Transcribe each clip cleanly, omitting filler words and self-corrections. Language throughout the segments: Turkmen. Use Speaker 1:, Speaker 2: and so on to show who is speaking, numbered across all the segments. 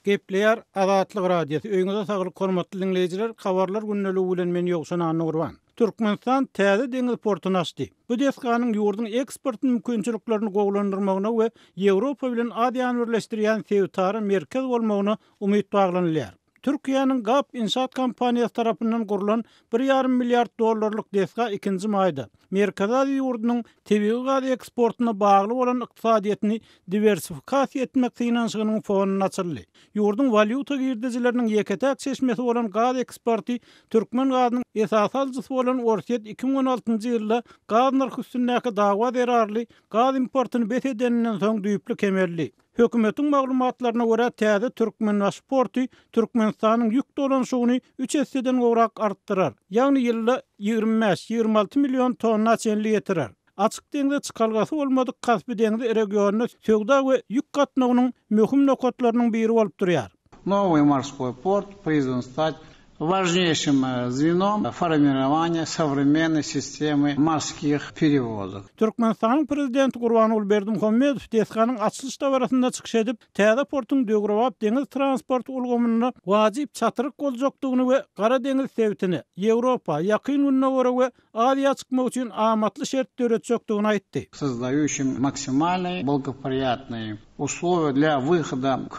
Speaker 1: Gepleýär Azatlyk Radiosy, Öýüňize saglyk hormatly diňleýjiler, habarlar gündeligi bilen men Ýowşan Annagurban. Türkmenistan täze deňiz portuny açdy. Bu desganyň ýurduň eksport mümkinçiliklerini gowulandyrmagyna we Ýewropa bilen Aziýany birleşdirýän sebitara merkez bolmagyna umyt baglanylýar. Türkiýäniň GAP inşaat kompaniýasy tarapyndan gurlan bir ýarym milliard dollarlyk desga ikinji maýda, Merkezi Aziýa ýurdunyň tebigy gaz eksportyna bagly bolan ykdysadyýetini diwersifikasiýa etmek synanyşygynyň fonunda açyldy. Ýurduň walýuta girdejileriniň ýeke-täk çeşmesi bolan gaz eksporty türkmen gazynyň esasy alyjysy bolan Orsýet 2016-njy ýylda gaz nyrhy üstündäki dawa zerarly gaz importyny bes edeninden soň düýpli kemeldi. Hökümetiň maglumatlaryna görä, täze Türkmenbaşy porty Türkmenistanyň ýük dolanyşygyny üç esseden gowrak artdyrar, ýagny ýylda 25, 26 million tonna çenli ýetirer. Açyk deňze çykalgasy bolmadyk Kaspi deňzi regionda söwda we ýük gatnawynyň möhüm nokatlarynyň biri bolup durýar.
Speaker 2: Nowy morskoý port prizwan stać Важнейшим звеном formirowaniýa sowremennoý sistemy morskih perewozok.
Speaker 1: Türkmenistanyň Prezidenti Gurbanguly Berdimuhamedow desganyň açylyş dabarasynda çykyş edip, täze portuň döwrebap deňiz transport ulgamynda wajyp çatryk boljakdygyny we Gara deňiz sebitine, Ýewropa, Ýakyn Gündogara we Aziýa çykmak üçin amatly şert döretjekdigini aýtdy.
Speaker 2: Sozdaýuşim maksimalnyý blagopriýatnyý uslowiýa dlýa wyhoda k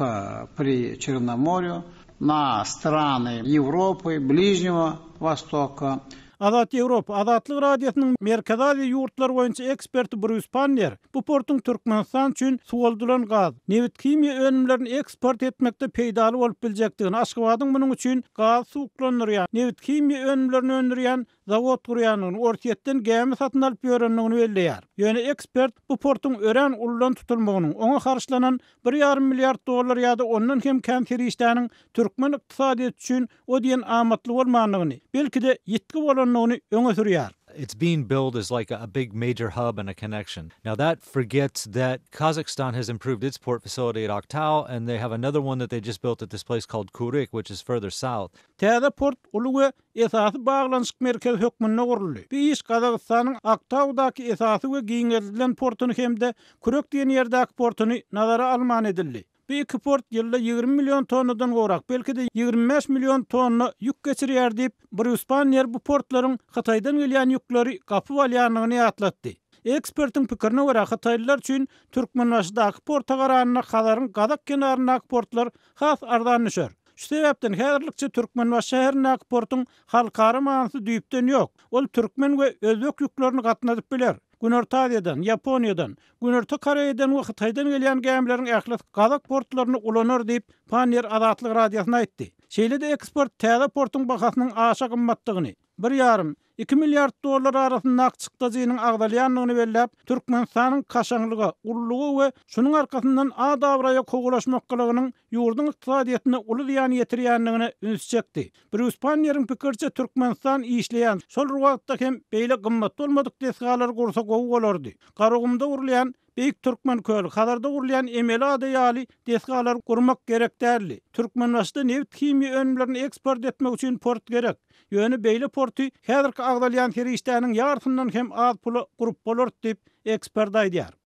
Speaker 2: Pričernomorýu na strany Ýewropy, Bližnего Wostoka.
Speaker 1: Azat Ýewropa, Azatlyk Radiosynyň Merkezi Aziýa ýurtlary boýunça eksperti Brýus Panniýer bu portuň Türkmenistan üçin suwaldylan gaz, nebit-himiýa önümlerini eksport etmekde peýdaly bolup biljekdigini, Aşgabadyň munuň üçin gazy suwuklandyrýan, nebit-himiýa önümlerini öndürýän zawod gurýandygyny, Orsýetden gämi satyn alyp ýörendigini belleýär. Ýöne ekspert bu portuň örän uludan tutulmagynyň, oňa harçlanan bir ýarym milliard dollar ýa-da ondan hem kän serişdäniň türkmen ykdysadyýeti üçin o diýen amatly bolmandygyny, belki-de ýitgi bolandygyny öňe sürýär.
Speaker 3: It's being billed as like a big major hub and a connection. Now that forgets that Kazakhstan has improved its port facility at Aktau and they have another one that they just built at this place called Kuryk which is further south.
Speaker 1: Täze port uly we esasy baglanyşyk merkezi hökmünde guruldy. Bu iş Gazagystanyň Aktaudaky esasy we giňeldilen portuny hem-de Kürek diýen ýerdäki portuny nazara alman edildi. Bu iki port ýylda 20 million tonnadan gowrak, belki-de 25 million tonna ýük geçirýär diýip, Brýus Panniýer bu portlaryň Hytaýdan gelýän ýükleri gapyp alýandygyny ýatlatdy. Ekspertiň pikirine görä, hytaýlylar üçin Türkmenbaşydaky porta garanda Hazaryň gazak kenaryndaky portlar has arzan düşer. Şu sebäpden häzirlikçe Türkmenbaşy şäherindäki portuň halkara manysy düýpden ýok. Ol türkmen we özbek ýüklerini gatnadyp biler. Günorta Aziýadan, Ýaponiýadan, Günorta Koreýadan we Hytaýdan gelýän gämileriň ählisi gazak portlaryny ulanar diýip, Panniýer Azatlyk Radiosyna aýtdy. Şeýle-de ekspert täze portuň bahasynyň aşa gymmatdygyny, bir ýarym, iki milliard dollar arasyndaky çykdajynyň agzalýandygyny belläp, Türkmenistanyň kaşaňlyga, ululyga we şunuň arkasyndan at-abraýa kowalaşmak gylygynyň ýurduň ykdysadyýetine uly zyýan ýetirýändigine üns çekdi. Brýus Panniýeriň pikiriçe, Türkmenistan işleýän, şol bir wagtda hem beýle gymmat bolmadyk desgalary gursa gowy bolardy. Garagumda gurulýan Beýik Türkmen köli, Hazarda gurulýan emeli ada ýaly desgalary gurmak gerek däldi. Türkmenbaşyda nebit-himiýa önümlerini eksport etmek üçin port gerek. Ýöne beýle porty häzirki agzalýan serişdäniň ýarysyndan hem az pula gurup bolardy diýip, ekspert aýdýar.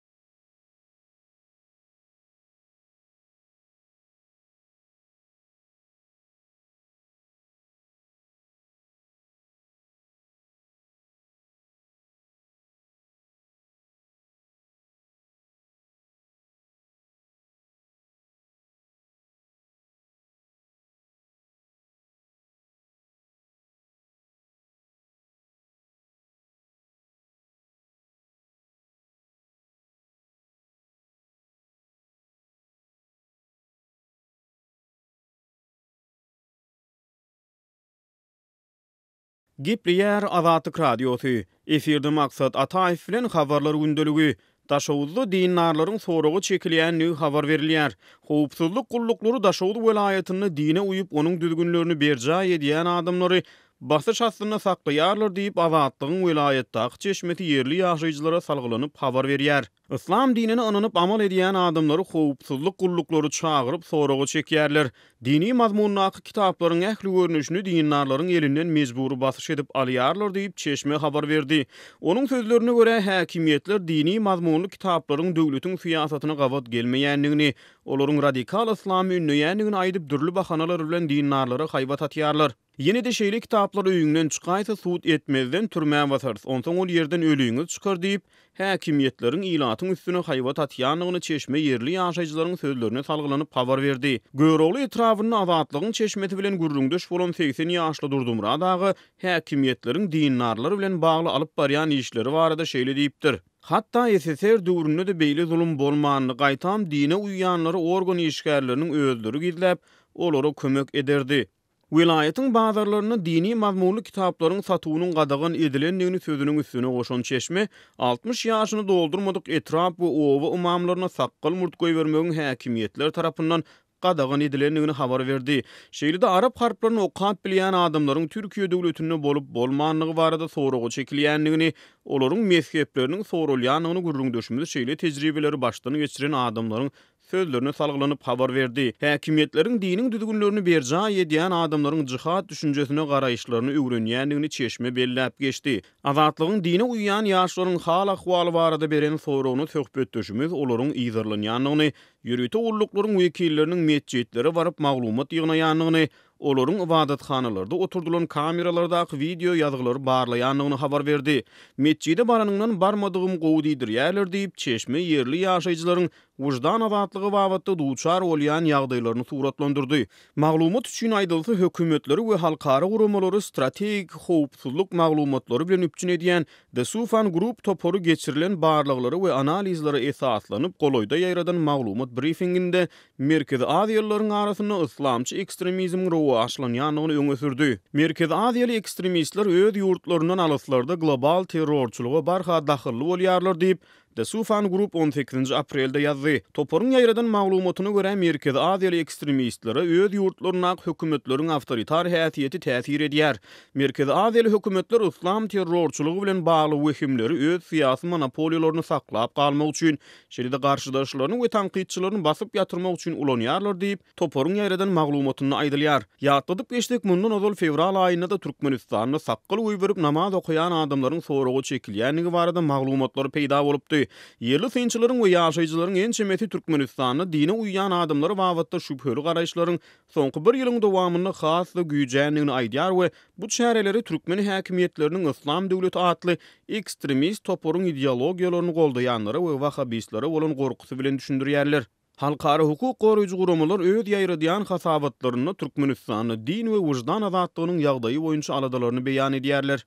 Speaker 4: Gepleýär Azatlyk Radiosy, Efirde Maksat Ataýew bilen Habarlar gündeligi. Daşoguzda dindarlaryň soraga çekilýändigi habar berilýär. Howpsuzlyk gulluklary Daşoguz welaýatynda dine uýup, onuň düzgünlerini berjaý edýän adamlary. basyş astynda saklaýarlar diýip, Azatlygyň welaýatdaky çeşmesi ýerli ýaşaýjylara salgylanyp habar berýär. Yslam dinine ynanyp amal edýän adamlary howpsuzlyk gulluklary çagyryp soraga çekýärler. Dini mazmundaky kitaplaryň ähli görnüşini dindarlaryň elinden mejbury basyş edip alýarlar diýip, çeşme habar berdi. Onuň sözlerine görä, häkimiýetler dini mazmunly kitaplaryň döwletiň syýasatyna gabat gelmeýändigini, olaryň radikal yslamy ündeýändigini aýdyp, dürli bahanalar bilen dindarlara haýbat atýarlar. Ýene-de şeýle kitaplar öýüňden çykaýsa sud etmezden türmä basarys, onsoň ol ýerden öliňiz çykar diýip, häkimiýetleriň ilatyň üstüne haýbat atýandygyny çeşme ýerli ýaşaýjylaryň sözlerine salgylanyp habar berdi. Görogly etrabynda Azatlygyň çeşmesi bilen gürrüňdeş bolan 80 ýaşly Durdymyrat aga häkimiýetleriň dindarlar bilen bagly alyp barýan işleri barada şeýle diýipdir. Hatda SSR döwründe-de beýle zulum bolmandy, gaýtam dine uýýanlary organ işgärleriniň özleri gizläp, olara kömek ederdi. Welaýatyň bazarlarynda dini mazmunly kitaplaryň satuwynyň gadagan edilendigini sözüniň üstüne goşan çeşme, 60 ýaşyny doldurmadyk etrap we oba ymamlaryna sakgal-murt goýbermegiň häkimiýetler tarapyndan gadagan edilendigini habar berdi. Şeýle-de arap harplaryny okap bilýän adamlaryň Türkiýe döwletinde bolup-bolmandygy barada soraga çekilýändigini, olaryň mezhepleriniň soralýandygyny gürrüňdeşimiz şeýle tejribeleri başdan geçiren adamlaryň sözlerine salgylanyp habar berdi. Häkimiýetleriň diniň düzgünlerini berjaý edýän adamlaryň jihad düşünjesine garaýyşlaryny öwrenýändigini çeşme belläp geçdi. Azatlygyň dine uýýan ýaşlaryň hal-ahwaly barada beren soragyna söhbetdeşimiz olaryň yzarlanýandygyny, ýörite gulluklaryň wekilleriniň metjitlere baryp maglumat ýygnaýandygyny, olaryň ybadathanalarda oturdylan kameralardaky wideo ýazgylary barlaýandygyny habar berdi. Metjide baranyňdan barmadygym gowy diýdirýärler diýip, çeşme ýerli ýaşaýjylaryň wyždan azatlygy babatda duçar bolýan ýagdaýlaryny suratlandyrdy. Maglumat üçin aýdylsa, hökümetleri we halkara guramalary strategik howpsuzlyk maglumatlary bilen üpjün edýän The Soufan Group topary geçirilen barlaglara we analizlere esaslanyp golaýda ýaýradan maglumat brifinginde Merkezi aziýalylaryň arasynda yslamçy ekstremizmiň rowaçlanýandygyny öňe sürdi. Merkezi aziýaly ekstremistler öz ýurtlaryndan alyslarda global terrorçylyga barha dahylly bolýarlar diýip, The Soufan Group on sekizinji aprelde ýazdy. Toparyň ýaýradan maglumatyna görä, Merkezi aziýaly ekstremistlere öz ýurtlaryndaky hökümetleriň awtoritar häsiýeti täsir edýär. Merkezi aziýaly hökümetler yslam terrorçylygy bilen bagly wehimleri öz syýasy monopoliýalaryny saklap galmak üçin şeýle-de garşydaşlaryny we tankytçylaryny basyp ýatyrmak üçin ulanýarlar diýip, toparyň ýaýradan maglumatynda aýdylýar. Ýatladyp geçsek, mundan ozal fewral aýynda-da Türkmenistanda sakgal goýberip namaz okaýan adamlaryň soraga çekilýändigi barada maglumatlar peýda bolupdy. Ýerli synçylaryň we ýaşaýjylaryň ençemesi Türkmenistanda dine uýýan adamlar babatda şübheli garaýyşlaryň soňky bir ýylyň dowamynda has-da güýjändigini aýdýar we bu çäreleri türkmen häkimiýetleriniň Yslam döwleti atly ekstremist toparyň ideologiýalaryny goldaýanlara we wahabistlere bolan gorkusy bilen düşündirýärler. Halkara hukuk goraýjy guramalar öz ýaýradýan hasabatlarynda Türkmenistanda din we wyždan azatlygynyň ýagdaýy boýunça aladalaryny beýan edýärler.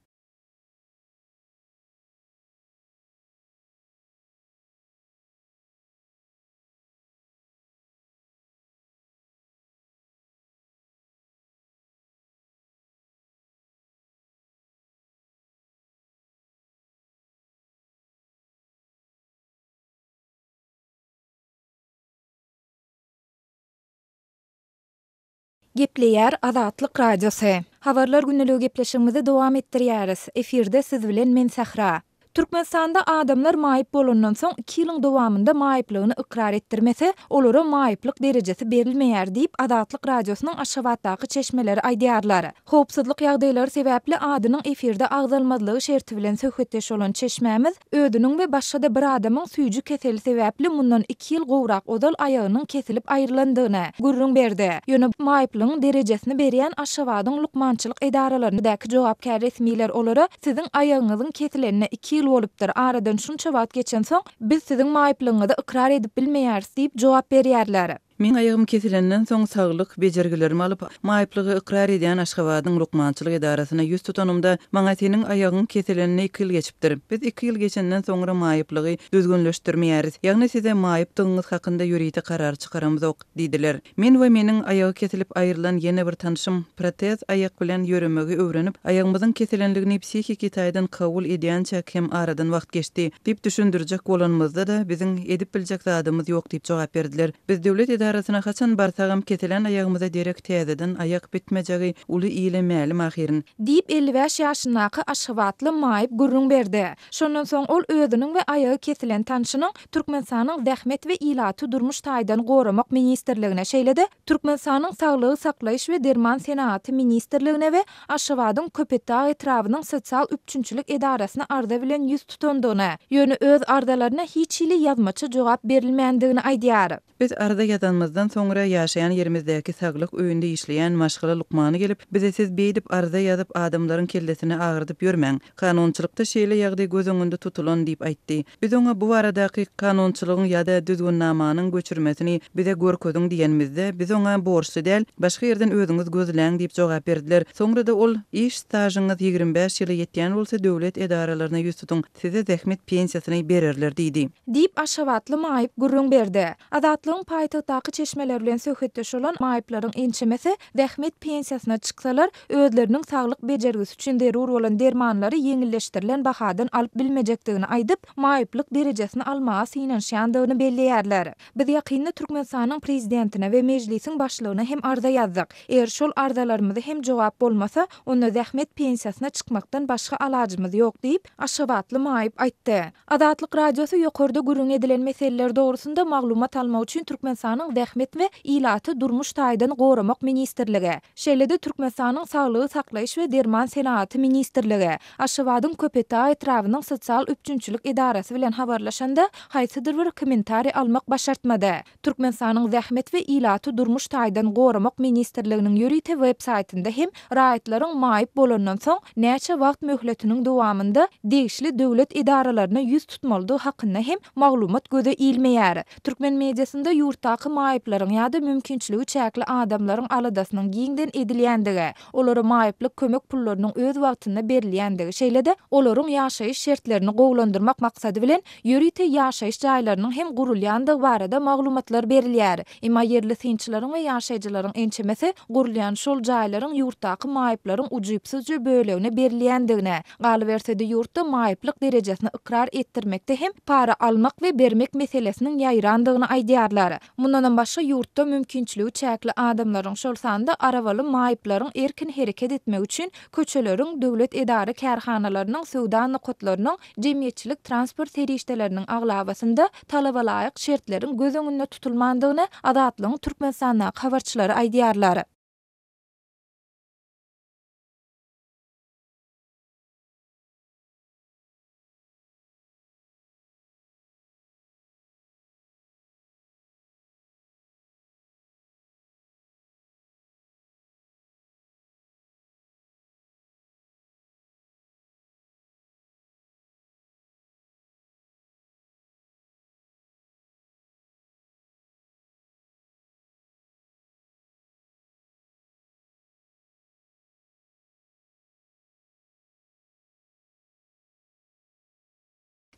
Speaker 5: Gepleýär Azatlyk Radiosy. Habarlar gündeligi gepleşigimizi dowam etdirýäris. Efirde siz bilen men Sähra. Türkmenistanda adamlar maýyp bolandan soň iki ýylyň dowamynda maýyplygyny ykrar etdirmese, olara maýyplyk derejesi berilmeýär diýip, Azatlyk Radiosynyň Aşgabatdaky çeşmeleri aýdýarlar. Howpsuzlyk ýagdaýlary sebäpli adynyň efirde agzalmazlygy şerti bilen söhbetdeş bolan çeşmämiz özüniň we başga-da bir adamyň süýji keseli sebäpli mundan iki ýyl gowrak ozal aýagynyň kesilip aýrylandygyny gürrüň berdi. Ýöne maýyplygyň derejesini berýän Aşgabadyň lukmançylyk edaralaryndaky jogapkär resmiler olara Siziň aýagyňyzyň kesilenine iki ýyl bolupdyr, aradan şunça wagt geçensoň, biz siziň maýyplygyňyzy ykrar edip bilmeýäris diýip jogap berýärler.
Speaker 6: Meň aýagym kesilenden soň saglyk bejergilerimi alyp, maýyplygy ykrar edýän Aşgabadyň lukmançylyk edarasyna ýüz tutanymda, maňa seniň aýagyň kesilenine iki ýyl geçipdir. Biz iki ýyl geçenden soňra maýyplygy düzgünleşdirmeýäris. Ýagny size maýypdygyňyz hakynda ýörite karar çykaramzok. Diýdiler. Men we meniň aýagy kesilip aýrylan ýene bir tanşym protez aýak bilen ýöremegi öwrenip, aýagymyzyň kesilenligini psihiki taýdan kabul edýänçäk hem aradan wagt geçdi. Diýip düşündirjek bolanymyzda-da, biziň edip biljek zadymyz ýok diýip jogap berdiler. Biz döwlet. edarasyna haçan barsagam kesilen aýagymyza derek täzeden aýak bitmejegi uly ile mälim ahyryn.
Speaker 5: Diýip, 55 ýaşyndaky aşgabatly maýyp gürrüň berdi. Şondan soň ol özüniň we aýagy kesilen tanşynyň Türkmenistanyň Zähmet we ilaty durmuş taýdan goramak ministrligine, şeýle-de Türkmenistanyň Saglygy saklaýyş we derman senagaty ministrligine we Aşgabadyň Köpetdag etrabynyň sosial üpjünçilik edarasyna arza bilen ýüz tutandygyny, ýöne öz arzalaryna hiç hili ýazmaça jogap berilmändigini aýdýar.
Speaker 6: Biz arza ýazanymyzdan soňra ýaşaýan ýerimizdäki saglyk öýünde işleýän maşgala lukmany gelip, bize siz beýdip arza ýazyp adamlaryň kellesini agyrdyp ýörmäň. Kanunçylykda şeýle ýagdaý göz öňünde tutulan diýip aýtdy. Biz oňa bu baradaky kanunçylygyň ýa-da düzgünnamanyň göçürmesini bize görkeziň diýenimizde, biz oňa borçly däl, başga ýerden özüňiz gözläň diýip jogap berdiler. Soňra-da ol, Iş stažyňyz 25 ýyla ýetýän bolsa döwlet edaralaryna ýüz tutuň, size zähmet pensiýasyny bererler diýdi.
Speaker 5: Diýip, aşgabatly maýyp gürrüň berdi. Azatlygyň paýtagtdaky çeşmeleri bilen söhbetdeş bolan maýyplaryň ençemesi zähmet pensiýasyna çyksalar, özleriniň saglyk bejergisi üçin zerur bolan dermanlary ýeňilleşdirilen bahadan alyp bilmejekdigini aýdyp, maýyplyk derejesini almaga synanyşýandygyny belleýärler. Biz ýakynda Türkmenistanyň Prezidentine we Mejlisiň Başlygyna hem arza ýazdyk. Eger şol arzalarymyza hem jogap bolmasa, onda zähmet pensiýasyna çykmakdan başga alajymyz ýok diýip, aşgabatly maýyp aýtdy. Azatlyk Radiosy ýokarda gürrüň edilen meseleler dogrusynda maglumat almak üçin Türkmenistanyň Zähmet we ilaty durmuş taýdan goramak ministrligi, şeýle-de Türkmenistanyň Saglygy saklaýyş we derman senagaty ministrligi, Aşgabadyň Köpetdag etrabynyň sosial üpjünçilik edarasy bilen habarlaşanda, haýsydyr bir kommentariý almak başartmady. Türkmenistanyň Zähmet we ilaty durmuş taýdan goramak ministrliginiň ýörite web saýtynda hem raýatlaryň maýyp bolandan soň näçe wagt möhletiniň dowamynda degişli döwlet edaralaryna ýüz tutmalydygy hakynda hem maglumat göze ilmeýär. Türkmen mediasynda ýurtdaky maýyplaryň ýa-da mümkinçiligi çäkli adamlaryň aladasynyň giňden edilýändigi, olara maýyplyk kömek pullarynyň öz wagtynda berilýändigi, şeýle-de olaryň ýaşaýyş şertlerini gowulandyrmak maksady bilen ýörite ýaşaýyş jaýlarynyň hem gurulýandygy barada maglumatlar berilýär. Emma ýerli synçylaryň we ýaşaýjylaryň ençemesi gurulýan şol jaýlaryň ýurtdaky maýyplaryň ujypsyzja bölegine berilýändigine, galyberse-de ýurtda maýyplyk derejesini ykrar etdirmekde hem para almak we bermek meselesiniň ýaýrandygyny aýdýarlar. Mundanam başga ýurtda mümkinçiligi çäkli adamlaryň, şol sanda arabaly maýyplaryň erkin hereket etmegi üçin köçeleriň, döwlet edara-kärhanalarynyň, söwda nokatlarynyň, jemgyýetçilik transport serişdeleriniň aglabasynda talabalaýyk şertleriň göz öňünde tutulmandygyny Azatlygyň Türkmenistandaky habarçylary aýdýarlar.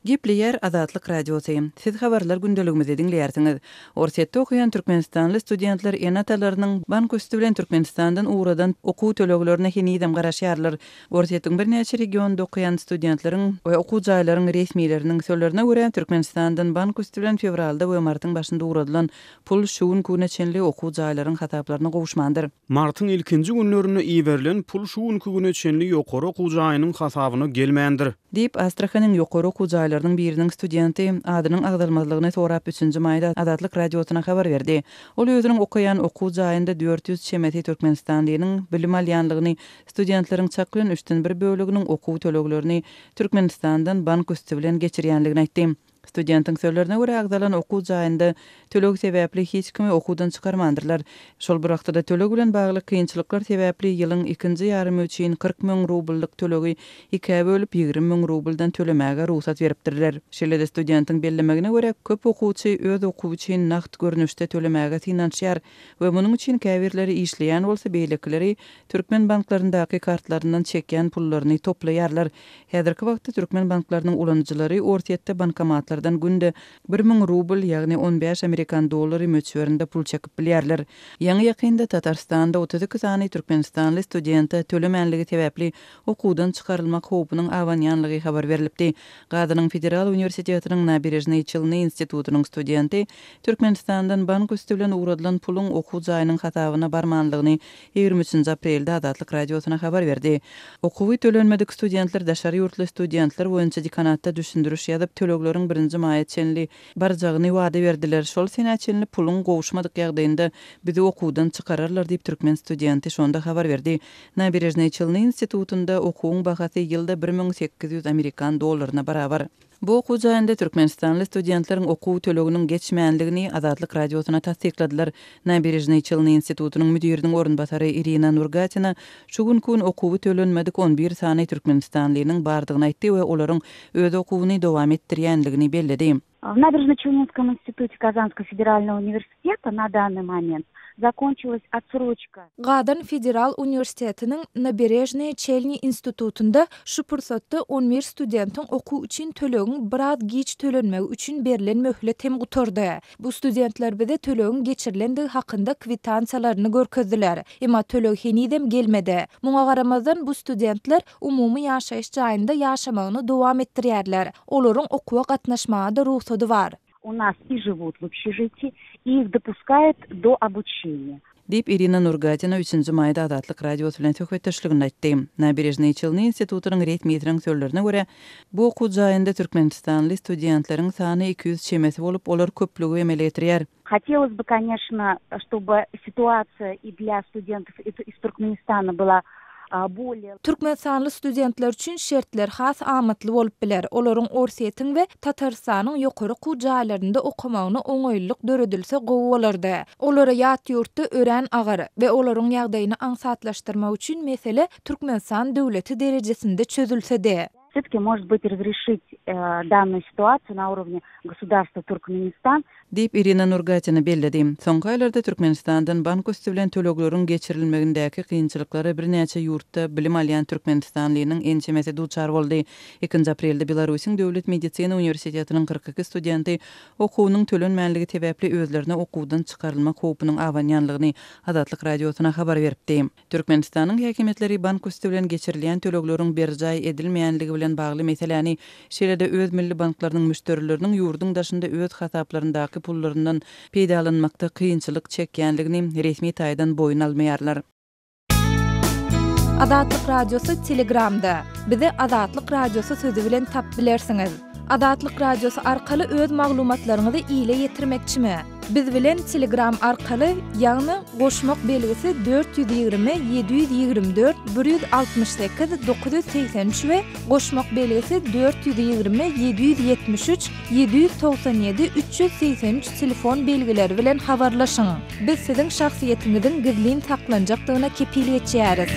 Speaker 6: Gepleýär Azatlyk Radiosy. Siz habarlar gündeligimizi diňleýärsiňiz. Orsýetde okaýan türkmenistanly studentler ene-atalarynyň bank üsti bilen Türkmenistandan ugradan okuw töleglerine henizem garaşýarlar. Orsýetiň birnäçe regionynda okaýan studentleriň we okuw jaýlaryň resmileriniň sözlerine görä, Türkmenistandan bank üsti bilen fewralda we martyň başynda ugradylan pul şu günki güne çenli okuw jaýlaryň hasaplaryna gowuşmandyr.
Speaker 4: Martyň ilkinji günlerinde iberilen pul şu günki güne çenli ýokary okuw jaýynyň hasabyna gelmändir.
Speaker 6: Diýip, Astrahanyň ýokary okuw jaýlarynyň biriniň studenti, adynyň agzalmazlygyny sorap üçünji maýda Azatlyk Radiosyna habar berdi. Ol özüniň okaýan okuw jaýynda 400 çemesi türkmenistanlynyň bilim alýanlygyny, studentleriň çak bilen üçden bir böleginiň okuw töleglerini Türkmenistandan bank üsti bilen geçirýänligini aýtdy. Studentiň sözlerine görä, agzalan okuw jaýynda töleg sebäpli hiç kimi okuwdan çykarmandyrlar. Şol bir wagtda-da töleg bilen bagly kynçylyklar sebäpli ýylyň ikinji ýarymy üçin 40 müň rubllyk tölegi ikä bölüp, 20 müň rubldan tölemäge rugsat beripdirler. Şeýle-de studentiň bellemegine görä, köp okuwçy öz okuwy üçin nagt görnüşde tölemäge synanyşýar we munuň üçin käbirleri işleýän bolsa, beýlekileri türkmen banklaryndaky kartlaryndan çekýän pullaryny toplaýarlar. Häzirki wagtda türkmen banklarynyň ulanyjylary Orsýetde bankomatlarda. banklardan günde 1000 rubl, ýagny 15 amerikan dollary möçberinde pul çekip bilýärler. Ýaňy-ýakynda Tatarstanda 32 sany türkmenistanly studente tölemänligi sebäpli okuwdan çykarylmak howpunyň abanýanlygy habar berlipdi. Gazanyň federal uniwersitetiniň Naberežnyý Çelny institutynyň studenti Türkmenistandan bank üsti bilen ugradylan puluň okuw jaýynyň hasabyna barmanlygyny 23-nji aprelde Azatlyk Radiosyna habar berdi. Okuwy tölenmedik studentler daşary ýurtly studentler boýunça dekanatda düşündiriş ýazyp, tölegleriň birinji maýa çenli barjagyny wada berdiler. Şol senä çenli puluň gowuşmadyk ýagdaýynda bizi okuwdan çykararlar diýip, türkmen studenti şonda habar berdi. Naberežnyý Çelny institutynda okuwyň bahasy ýylda 1800 amerikan dollaryna barabar. Bu okuw jaýynda türkmenistanly studentleriň okuw töleginiň geçmänligini Azatlyk Radiosyna tassykladylar. Naberežnyý Çelny institutynyň müdiriniň orunbasary Irina Nurgatina şu günki gün okuwy tölenmedik on bir sany türkmenistanlynyň bardygyny aýtdy we olaryň öz okuwyny dowam etdirýänligini belledi.
Speaker 7: W Naberezno-Çelninskом institute Казанского federalnogo uniwersiteta na dannyý moment zakonçilas otsroçka.
Speaker 5: Gazan federal uniwersitetiniň Naberežnyýe Çelny institutynda şu pursatda on bir studentiň okuw üçin tölegiň biraz giç tölenmegi üçin berlen möhlet hem gutardy. Bu studentler bize tölegiň geçirilendigi hakynda kwitansiýalaryny görkezdiler. Emma töleg henizem gelmedi. Muňa garamazdan, bu studentler umumy ýaşaýyş jaýynda ýaşamagyny dowam etdirýärler. Olaryň okuwa gatnaşmaga-da rugsady bar.
Speaker 7: U nas i živut w obşežitiýi, i ih dopuskaýut do obuçeniýa.
Speaker 6: Diýip, Irina Nurgatina üçünji maýda Azatlyk Radiosy bilen söhbetdeşliginde aýtdy. Naberežnyý Çelny institutynyň resmisiniň sözlerine görä, bu okuw jaýynda türkmenistanly studentleriň sany 200 çemesi bolup, olar köplügi emele getirýär.
Speaker 7: Hotelos by, koneşno, ştoby situasiýa i dlýa studentow iz Turkmenistana byla bolее.
Speaker 5: Türkmenistanly studentler üçin şertler has amatly bolup biler, olaryň Orsýetiň we Tatarystanyň ýokary okuw jaýlarynda okamagyna oňaýlylyk döredilse gowy bolardy. Olara ýat ýurtda örän agyr we olaryň ýagdaýyny aňsatlaşdyrmak üçin mesele Türkmenistan döwleti derejesinde çözülsedi.
Speaker 7: Vse-tki может быть razrešit dannuyu situasiýu na urovne gosudarstva Turkmenistan.
Speaker 6: Diýip, Irina Nurgatina belledi. Soňky aýlarda Türkmenistandan bank üsti bilen tölegleriň geçirilmegindäki kynçylyklara birnäçe ýurtda bilim alýan türkmenistanlynyň ençemesi duçar boldy. Ikinji aprelde Belarusyň Döwlet medisina uniwersitetiniň 42 studenti okuwynyň tölenmänligi sebäpli özlerine okuwdan çykarylmak howpunyň abanýanlygyny Azatlyk Radiosyna habar beripdi. Türkmenistanyň häkimiýetleri bank üsti bilen geçirilýän tölegleriň berjaý edilmeýänligi bilen bagly meseläni, şeýle-de öz milli banklarynyň müşderileriniň ýurduň daşynda öz hasaplaryndaky pullaryndan peýdalanmakda kynçylyk çekýänligini resmi taýdan boýun almaýarlar.
Speaker 5: Azatlyk Radiosy Telegramda. Bizi Azatlyk Radiosy sözi bilen tapyp bilersiňiz. Azatlyk Radiosy arkaly öz maglumatlaryňyzy ile ýetirmekçimi? Biz bilen Telegram arkaly, ýagny goşmak belgisi 420 724 168 983 we goşmak belgisi 420 773 797 383 telefon belgileri bilen habarlaşyň. Biz siziň şahsyýetiňiziň gizlin saklanjakdygyna kepil geçýäris.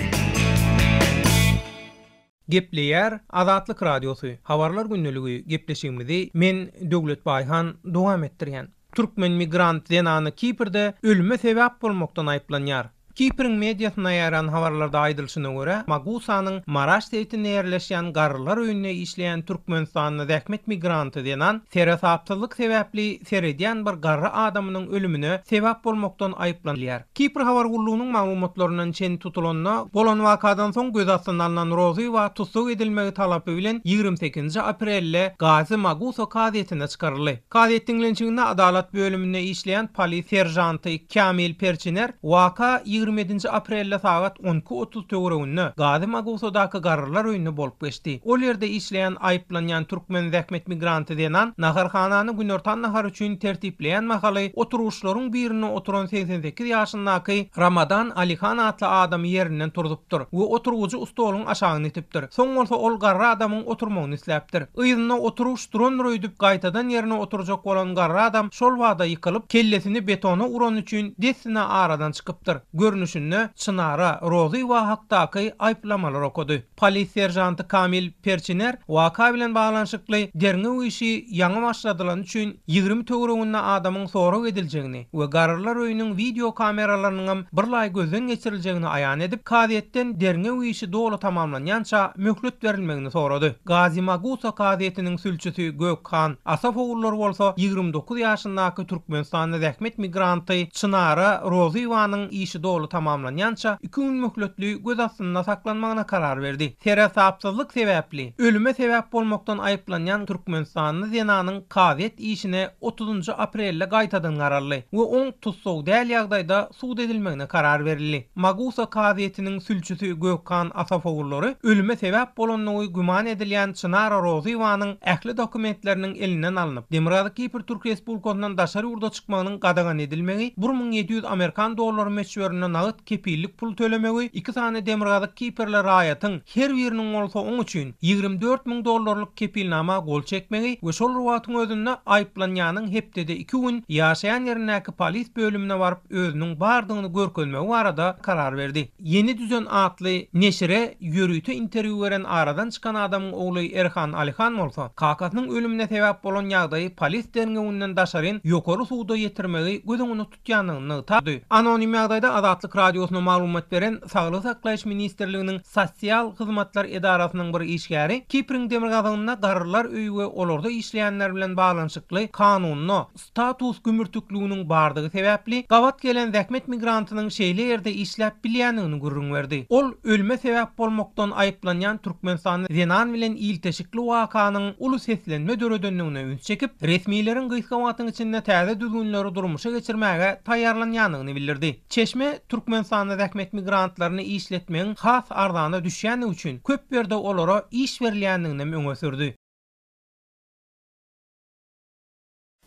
Speaker 8: Gepleýär Azatlyk Radiosy, Habarlar gündeligi gepleşigimizi men, Döwlet Baýhan, dowam etdirýän. Türkmen migrant zenany Kiprde ölüme sebäp bolmakdan aýyplanýar. Kipriň mediasynda ýaýran habarlarda aýdylyşyna görä, Magusanyň Maraş sebitinde ýerleşýän garrylar öýünde işleýän türkmenistanly zähmet migranty zenan seresapsyzlyk sebäpli seredýän bir garry adamynyň ölümine sebäp bolmakdan aýyplanylýar. Kipr habar gullugynyň maglumatlaryndan çen tutulanda, bolan wakadan soň göz astyna alnan Rozyýewa tussag edilmegi talapy bilen 28-nji aprelde Gazi Magusa kazyýetine çykaryldy. Kazyýet diňlenişiginde adalat bölüminde işleýän polis seržanty Kamil Perçiner waka 27-nji aprelde sagat 12 otuz töwereginde Gazi Magusadaky garrylar öýünde bolup geçdi. Ol ýerde işleýän aýyplanýan türkmen zähmet migranty zenan naharhanany günortan nahary üçin tertipleýän mahaly oturgyçlaryň birinde oturan 88 ýaşyndaky Ramadan Alihan atly adamy ýerinden turzupdyr we oturgyjy stoluň aşagyna itipdir. Soň bolsa ol garry adamyň oturmagyny isläpdir. Yzynda oturgyç durandyr öýdüp gaýtadan ýerine oturjak bolan garry adam şol bada ýykylyp, kellesini betona urany üçin dessine aradan çykypdyr. görnüşinde Çynara Rozyýewa hakdaky aýyplamalary okady. Polis seržanty Kamil Perçiner waka bilen baglanyşykly derňew işi ýaňy başladylany üçin 20 töwereginde adamyň sorag ediljegini we garrylar öýüniň wideo kameralarynyňam birlaý gözden geçiriljegini aýan edip, kazyýetden derňew işi doly tamamlanýança möhlet berilmegini sorady. Gazimagusa kazyýetiniň sülçüsi Gökhan Asafogullary bolsa 29 ýaşyndaky türkmenistanly zähmet migranty Çynara Rozyýewanyň işi doly tamamlanýança iki gün möhletli göz astynda saklanmagyna karar berdi. Seresapsyzlyk sebäpli ölüme sebäp bolmakdan aýyplanýan türkmenistanly zenanyň kazyýet işine otuzynjy aprelde gaýtadan garaldy we oň tussag däl ýagdaýda sud edilmegine karar berildi. Magusa kazyýetiniň sülçüsi Gökhan Asafogullary ölüme sebäp bolandygy güman edilýän Çynara Rozyýewanyň ähli dokumentleriniň elinden alnyp, Demirgazyk Kipr Türk Respublikasyndan daşary ýurda çykmagynyň gadagan edilmegi, 1700 amerikan dollary möçberinde nagt kepillik pul tölemegi, iki sany Demirgazyk Kiprli raýatyň her biriniň bolsa oň üçin 24 müň dollarlyk kepilnama gol çekmegi we şol bir wagtyň özünde aýyplanýanyň hepdede iki gün ýaşaýan ýerindäki polis bölümine baryp özüniň bardygyny görkezmegi barada karar berdi. Ýeni düzen atly neşire ýörite interwýu beren aradan çykan adamyň ogly Erhan Alihan bolsa, kakasynyň ölümine sebäp bolan ýagdaýy polis derňewinden daşaryn ýokary suda ýetirmegi göz öňünde tutýandygyny nygtady. Anonim ýagdaýda Azatlyk Radiosyna maglumat beren Saglygy saklaýyş ministrliginiň Sosial hyzmatlar edarasynyň bir işgäri Kipriň demirgazygynda garrylar öýi we olarda işleýänler bilen baglanyşykly kanunda status gümürtikliginiň bardygy sebäpli, gabat gelen zähmet migrantynyň şeýle ýerde işläp bilýändigini gürrüň berdi. Ol ölüme sebäp bolmakdan aýyplanýan türkmenistanly zenan bilen ilteşikli wakanyň uly seslenme döredendigine üns çekip, resmileriň gysga wagtyň içinde täze düzgünleri durmuşa geçirmäge taýýarlanýandygyny bildirdi. Çeşme Türkmenistanda zähmet migrantlaryny işletmegiň has arzana düşýändigi üçin köp ýerde olara iş berilýändiginem öňe sürdi.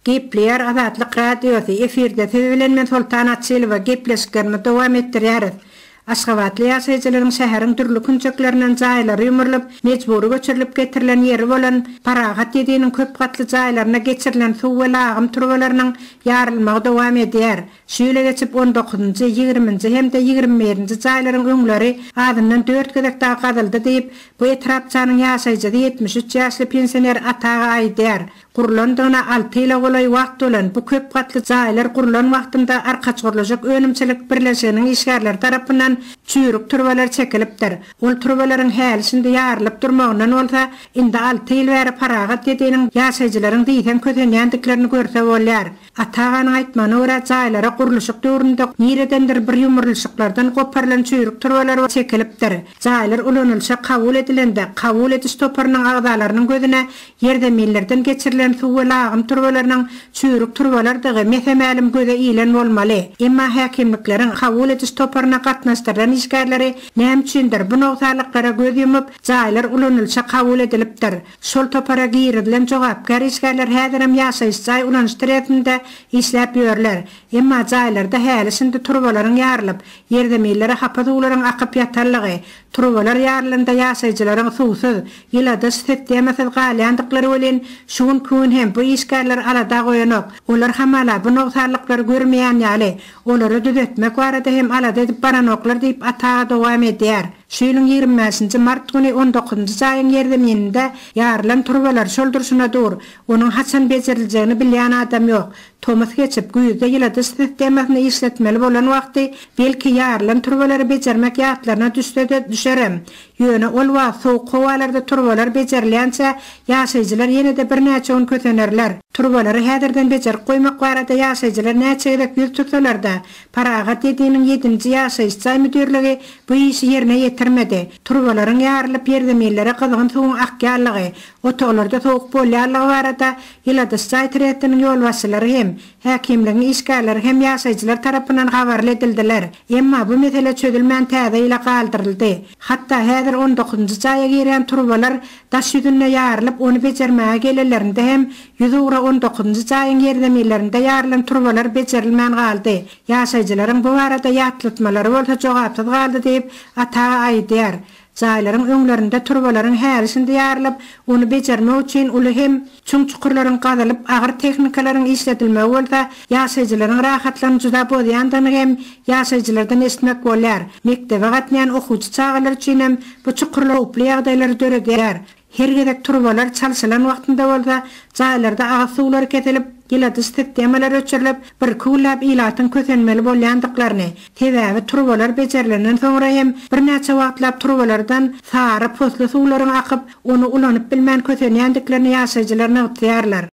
Speaker 9: Gepleýär Azatlyk Radiosy, efirde siz bilen men Soltan Açylowa, gepleşiklerimizi dowam etdirýäris. Aşgabatly ýaşaýjylaryň şäheriň dürli künjeklerinden jaýlary ýumrulyp, mejbury göçürilip getirilen ýeri bolan Parahat ýediniň köp gatly jaýlaryna geçirilen suw we lagym turbalarynyň ýarylmagy dowam edýär. Şu ýyla geçip on dokuzynjy, ýigriminji hem-de ýigrimi birinji jaýlaryň öňleri azyndan dört gezek dagy gazyldy diýip, bu etrapçanyň ýaşaýjysy 73 ýaşly pensioner Ata aga aýdýar. Gurlandygyna alty ýyla golaý wagt bolan bu köp gatly jaýlar gurlan wagtynda Arkaçgurluşyk önümçilik birleşiginiň işgärleri tarapyndan çüýrük turbalar çekilipdir. Ol turbalaryň häli-şindi ýarylyp durmagyndan bolsa, indi alty ýyl bäri Parahat ýediniň ýaşaýjylaryň diýseň kösenýändiklerini görse bolýar. Ata aganyň aýtmagyna görä, jaýlara gurluşyk döwründe niredendir bir ýumrulyşyklardan goparylan çüýrük turbalar çekilipdir. Jaýlar ulanylyşa kabul edilende, kabul ediş toparynyň agzalarynyň gözüne Ýerzeminlerden geçirilen suw we lagym turbalarynyň çüýrük turbalardygy mese-mälim göze ilen bolmaly. Emma häkimlikleriň kabul ediş toparyna gatnaşdyrylan işgärleri näme üçindir, bu nogsanlyklara göz ýumup, jaýlar ulanylyşa kabul edilipdir. Şol topara girizilen jogapkär işgärler häzirem ýaşaýyş jaý ulanyş trestinde işläp ýörler. Emma jaýlarda häli-şindi turbalaryň ýarylyp, ýerzeminlere hapa suwlaryň akyp ýatanlygy, Turbalar ýarylanda ýaşaýjylaryň suwsuz, ýyladyş sistemasyz galýandyklary welin, şu günki gün hem bu işgärleri alada goýanok. Olar hamala bu nogsanlyklary görmeýän ýaly, olary düzetmek barada hem alada edip baranoklar diýip, Ata aga dowam edýär. Şu ýylyň 25-nji mart güni on dokuzynjy jaýyň ýerzemininde ýarylan turbalar şol durşuna dur. Onuň haçan bejeriljegini bilýän adam ýok. Tomus geçip, güýzde ýyladyş sistemasyny işletmeli bolan wagty, belki, ýarylan turbalary bejermek ýatlaryna düşse-de düşerem. Ýöne ol wagt sowuk howalarda turbalar bejerilýänçä, ýaşaýjylar ýene-de birnäçe gün kösenerler. Turbalary häzirden bejerip goýmak barada ýaşaýjylar näçe gezek ýüz tutsalar-da, Parahat ýediniň ýedinji ýaşaýyş jaý müdirligi bu işi ýerine ýetirmedi. Turbalaryň ýarylyp, ýerzeminlere gyzgyn suwuň akýanlygy, otaglarda sowuk bolýanlygy barada Ýyladyş jaý trestiniň ýolbaşçylary hem, häkimligiň işgärleri hem ýaşaýjylar tarapyndan habarly edildiler. Emma bu mesele çözülmän täze ýyla galdyryldy. Hatda häzir on dokuzynjy jaýa girýän turbalar daş ýüzünde ýarylyp, ony bejermäge gelenlerinde hem ýüzugra on dokuzynjy jaýyň ýerzeminlerinde ýarylan turbalar bejerilmän galdy. Ýaşaýjylaryň bu barada ýatlatmalary bolsa jogapsyz galdy diýip, Ata aga aýdýar. Jaýlaryň öňlerinde turbalaryň häli-şindi ýarylyp, ony bejermek üçin uly hem çuň çukurlaryň gazylyp, agyr tehnikalaryň işledilmegi bolsa ýaşaýjylaryň rahatlygyny juda bozýandygyny hem ýaşaýjylardan eşitmek bolýar. Mekdebe gatnaýan okuwçy çagalar üçin hem bu çukurlar howply ýagdaýlary döredýär. Her gezek turbalar çalşylan wagtynda bolsa, jaýlarda agyz suwlary kesilip, ýyladyş sistemalary öçürilip, birki günläp ilatyň kösenmeli bolýandyklaryny, sebäbi turbalar bejerilenden soňra hem birnäçe wagtlap turbalardan sary, posly suwlaryň akyp, ony ulanyp bilmän kösenýändiklerini ýaşaýjylar nygtaýarlar.